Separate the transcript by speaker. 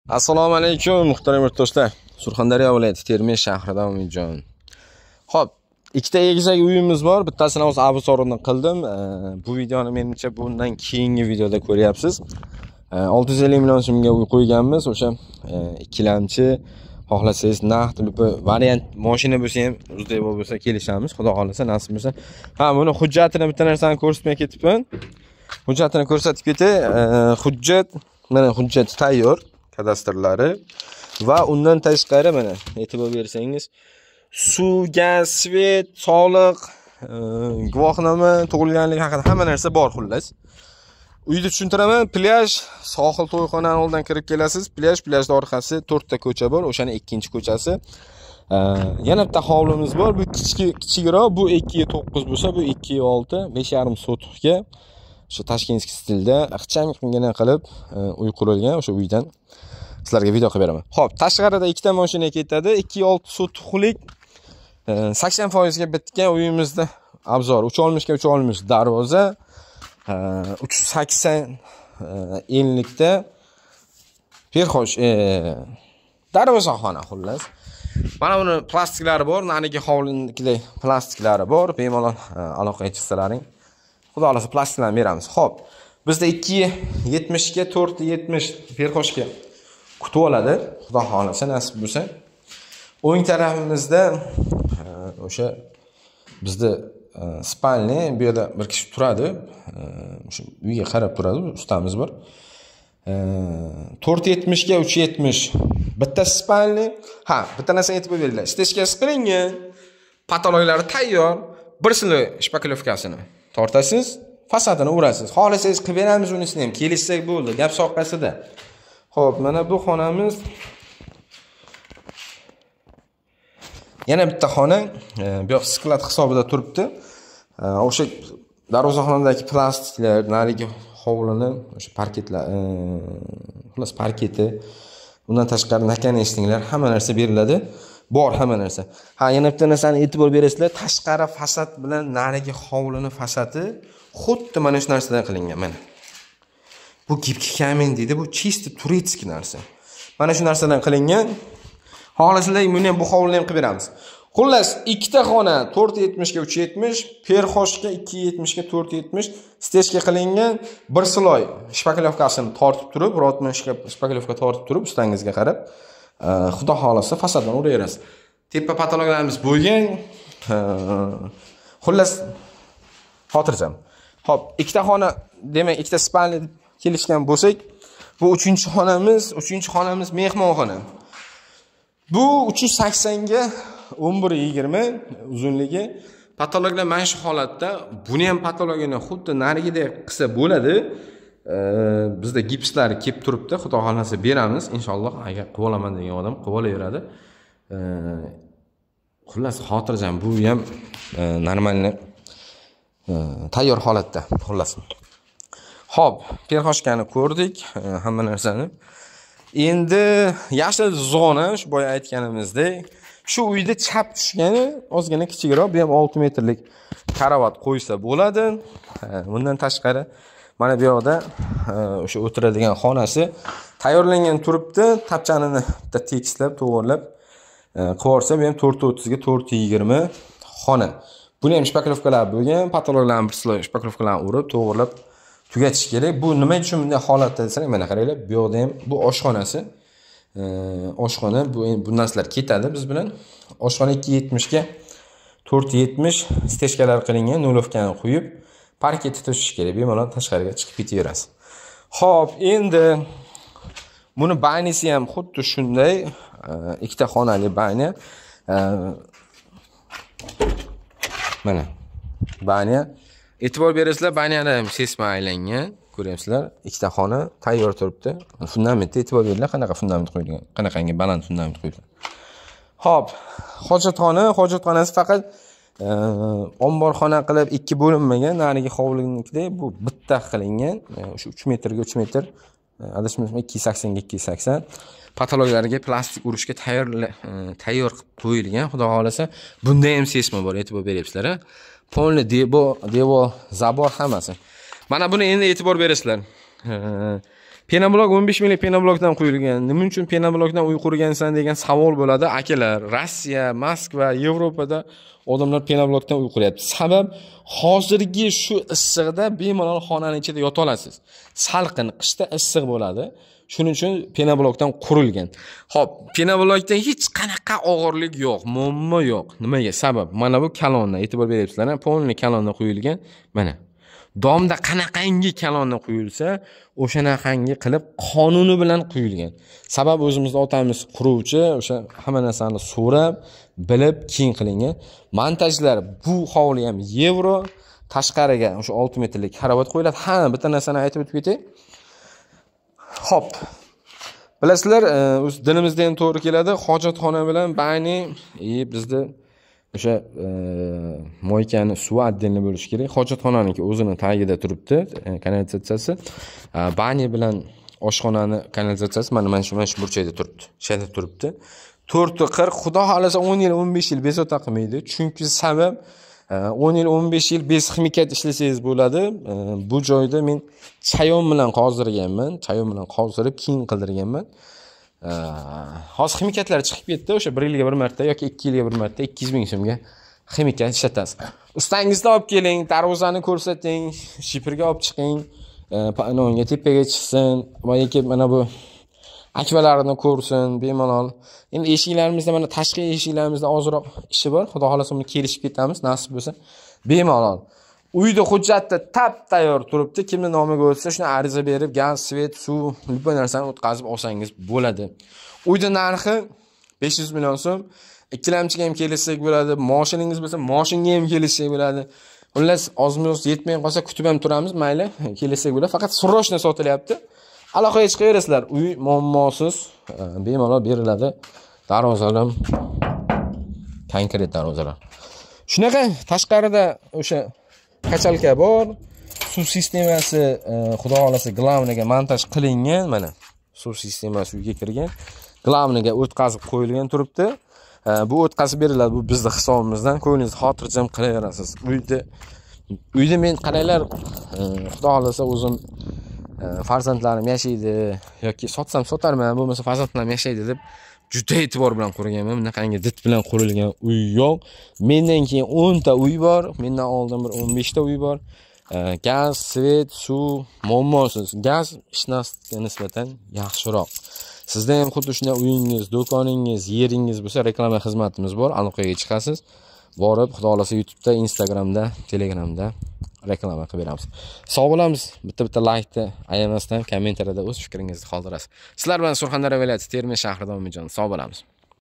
Speaker 1: Assalomu alaykum muhtaram yurtdoshlar. Surxondaryo viloyati Termiz shahridan Umidjon. Xo'p, ikkita egizak uyimiz bor. Bittasini hozir obzorini qildim. Bu videoni menimcha bundan keyingi videoda ko'ryapsiz. 650 million so'mga uy qo'yganmiz. O'sha ikkilamchi, xohlasangiz naqd, variant mashina bo'lsa ham, uzdebo bo'lsa kelishamiz. Xudo xohlasa, nasib bo'lsa. Ha, buni hujjatini bitta narsani ko'rsatmay ketibman. Hujjatini ko'rsatib ketay. Hujjat, mana hujjat tayyor, kadastrlari va undan tashqari mana e'tibor bersangiz suv, gaz, svet, soliq, guvohnoma, tug'ilganlik haqida hamma narsa bor xullas. Uyni tushuntiraman. Plyaj, sohil to'yxonani oldidan kirib kelasiz. Plyaj, plyajning orqasi 4 ta ko'cha bor, o'shani 2-ko'chasi. Yana bitta hovlimiz bor. Bu kichikroq, bu 2.9 bo'lsa, bu 2.6, 5.5 sotixga o'sha toshkentskiy stilda ixchamgina qilib uy qurilgan. O'sha uydan sizlarga video qilib beraman. Xo'p, tashqarida ikkita mashina ketadi. 2.6 sotixlik 80% ga bitgan uyimizda obzor 3.60 ga 3.60 darvoza, 380 enlikda perxosh darvozaxona xullas. Mana buni plastiklari bor, narigi hovlinikidek plastiklari bor. Bemalol aloqaga chiqsalaring, Xudo xolasa plastiklarni beramiz. Xo'p, bizda 2.70 ga 4.70 perxoshga kutib oladi. Xudo xolasa nasib bo'lsa. O'ng tarafimizda o'sha bizda spalni, bu yerda bir kishi turadi. O'sha uyga qarab turadi, ustamiz bor. 4.70 ga 3.70 bitta spalni. Ha, bitta narsani aytib beringlar. Stechkasi qilingan, patologlari tayyor. Bir sili shpaklovkasini tortasiz, fasadini urasiz. Xohlasangiz qilib beramiz unisini ham, kelishsak bo'ldi, gap soqqasida. Xo'p, mana bu xonamiz. Yana bitta xona, bu yoq sklad hisobida turibdi. O'sha darvozaxonadagi plastiklar, narigi hovlini, o'sha parketlar, xullas parketi, undan tashqari nakonechniklar, hamma narsa beriladi. Bor hamma narsa. Ha, yana bitta narsani e'tibor berasizlar, tashqari fasad bilan narigi hovlini fasadi xuddi mana shu narsadan qilingan mana. Bu gibki kamen deydi, bu чисто турецкий narsa. Mana shu narsadan qilingan. Xohlasangiz buni ham, bu hovlini ham qilib beramiz. Xullas, ikkita xona 4.70 ga 3.70, perxoshga 2.70 ga 4.70, stechka qilingan, bir siloy shpaklovkasini tortib turib, rotman shpaklovka tortib turib, ustangizga qarab, Xudo xolasa fasaddan uraverasiz. Tepa patologlarimiz bo'lgan. Xullas, xotirjam. Xo'p, ikkita xona, demak, ikkita spalni kelishgan bo'lsak, bu 3-xonamiz, 3-xonamiz mehmonxona. Bu 380 ga 11.20 uzunligi. Patologlar mana shu holatda, buni ham patologini xuddi narigidek qilsa bo'ladi. Bizda gipslar kelib turibdi, Xudo xolasa beramiz inshaalloh. Agar qilib olaman degan odam qilib olaveradi. Xullas, xotirjam, bu ham normalni tayyor holatda xullas. Xo'p, perxoshkani ko'rdik, hamma narsani. Endi yashil zona, shu boya aytganimizdek, shu uyda chap tushgani ozgina kichikroq, bu ham 6 metrlik karavot qo'ysa bo'ladi. Bundan tashqari mana bu yoqda o'sha o'tiradigan xonasi tayyorlangan turibdi. Tapchanini bitta tekislab, to'g'irlab qilib bu ham 4.30 ga 4.20 xona. Buni ham shpaklovkalar bo'lgan, patologlarni bir sloy shpaklovkalarni urib, to'g'irlab tugatish kerak. Bu nima uchun bunday holatda desang, mana qaranglar, bu yoqda ham bu oshxonasi. Oshxona, bu narsalar ketadi biz bilan. Oshxona 2.70 ga 4.70 stechkalar qilingan, nulovkani qo'yib parketni to'shish kerak. Bemalol tashqariga chiqib ketaverasiz. Xo'p, endi buni banisi ham xuddi shunday, ikkita xonali banya. Mana banya. E'tibor berasizlar, banyani ham sesma aylangan, ko'ryapsizlar. Ikkita xona tayyor turibdi. Fundamentga e'tibor beringlar, qanaqa fundament qo'yilgan, qanaqangi baland fundament qo'yilgan. Xo'p, hojatxona, hojatxonasi faqat omborxona qilib ikki bo'linmagan, narigi hovlinikidek bu bitta qilingan. O'sha 3 metrga 3 metr, adashmasam 2.80 ga 2.80. Patologlarga plastik urishga tayyor qilib qo'yilgan. Xudo xolasa, bunda ham sesma bor, e'tibor beryapsizlar. Polni devor, zabor hammasi. Mana buni endi e'tibor berasizlar. Penoblok 15 minglik penoblokdan quyilgan. Nima uchun penoblokdan uy qurgansan degan savol bo'ladi. Akalar, Rossiya, Moskva, Yevropada odamlar penoblokdan uy quryapti. Sabab hozirgi shu issiqda bemalol xonaning ichida yota olasiz. Salqin, qishda issiq bo'ladi. Shuning uchun penoblokdan qurilgan. Xo'p, penoblokdan hech qanaqa og'irlik yo'q, muammo yo'q. Nimaga? Sabab mana bu kalondan e'tibor beryapsizlar, polni kalondan quyilgan. Mana domda qanaqangi kalonni quyilsa, o'shanaqangi qilib qonuni bilan quyilgan. Sabab o'zimizni otamiz quruvchi, o'sha hamma narsani so'rab, bilib keyin qilingan. Montajlar bu hovli ham yevro, tashqariga o'sha 6 metrlik karavot qo'yiladi. Ha, bitta narsani aytib o'tib ketay. Xo'p. Bilasizlar, o'z dinimizda ham to'g'ri keladi. Hojatxona bilan bani, bizda o'sha moykani suvi отдельно bo'lishi kerak. Hojatxonaniki o'zini tagida turibdi, kanalizatsiyasi. Bani bilan oshxonani kanalizatsiyasi mana shu burchakda turibdi. Shayda turibdi. 4.40 xudo xolasa 10 yil, 15 yil bezovta qilmaydi. Chunki sabab 10 yil, 15 yil bez ximikat ishlasangiz bo'ladi. Bu joyda men chayon bilan qozdirganman. Chayon bilan qozdirib keyin qildirganman. Hozir ximikatlar chiqib ketdi. O'sha 1 yilga bir marta yoki 2 yilga bir marta 200 ming so'mga ximikat ishlatasiz. Ustangizni olib keling, darvozani ko'rsating, shifrga olib chiqing, panonga tepaga chiqsin, yoki mana bu akvalarini ko'rsin bemalol. Endi eshiklarimizda mana tashqi eshiklarimizda ozroq ishi bor. Xudo xolasa uni kelishib ketamiz, nasib bo'lsa. Bemalol. Uyda hujjatda tap tayyor turibdi. Kimni nomiga o'tsa, shuni ariza berib, gaz, svet, suv, любой narsani o'tkazib olsangiz bo'ladi. Uyda narxi 500 million so'm. Ikkilamchiga ham kelishsak bo'ladi. Moshiningiz bo'lsa, moshinga ham kelishsak bo'ladi. Xullas, ozmiz yetmay qolsa kutib ham turamiz, mayli, kelishsak bo'ladi. Faqat срочно sotilyapti. Aloqaga chiqaverasizlar. Uy muammosiz bemalol beriladi. Darvozalar konkret darvozalar. Shunaqa tashqarida o'sha kachalka bor, suv sistemasi xudo xolasa glavniga montaj qilingan, mana suv sistemasi uyga kirgan, glavniga o'tkazib qo'yilgan turibdi. Bu o'tkazib beriladi, bu bizni hisobimizdan, ko'nglingizni xotirjam qilaverasiz. Uyda men qaranglar, xudo xolasa o'zim farzandlarim yashaydi yoki sotsam sotarman, bo'lmasa farzandlarim yashaydi deb juda e'tibor bilan qurganman. Bunaqangi did bilan qurilgan uy yo'q. Mendan keyin 10 ta uy bor, mendan oldin bir 15 ta uy bor. Gaz, svet, suv muammosiz. Gaz ishnasga nisbatan yaxshiroq. Sizda ham xuddi shunday uyingiz, do'koningiz, yeringiz bo'lsa, reklama xizmatimiz bor. Aloqaga chiqasiz. Borib, xudo xolasa YouTube'da, Instagramda, Telegramda reklama qilib beramiz. Sog' bo'lamiz. Bitta-bitta laykni ayamasdan kommentariyada o'z fikringizni qoldirasiz. Sizlar bilan Surxondaryo viloyati Termiz shahrida Umidjon. Sog' bo'lamiz.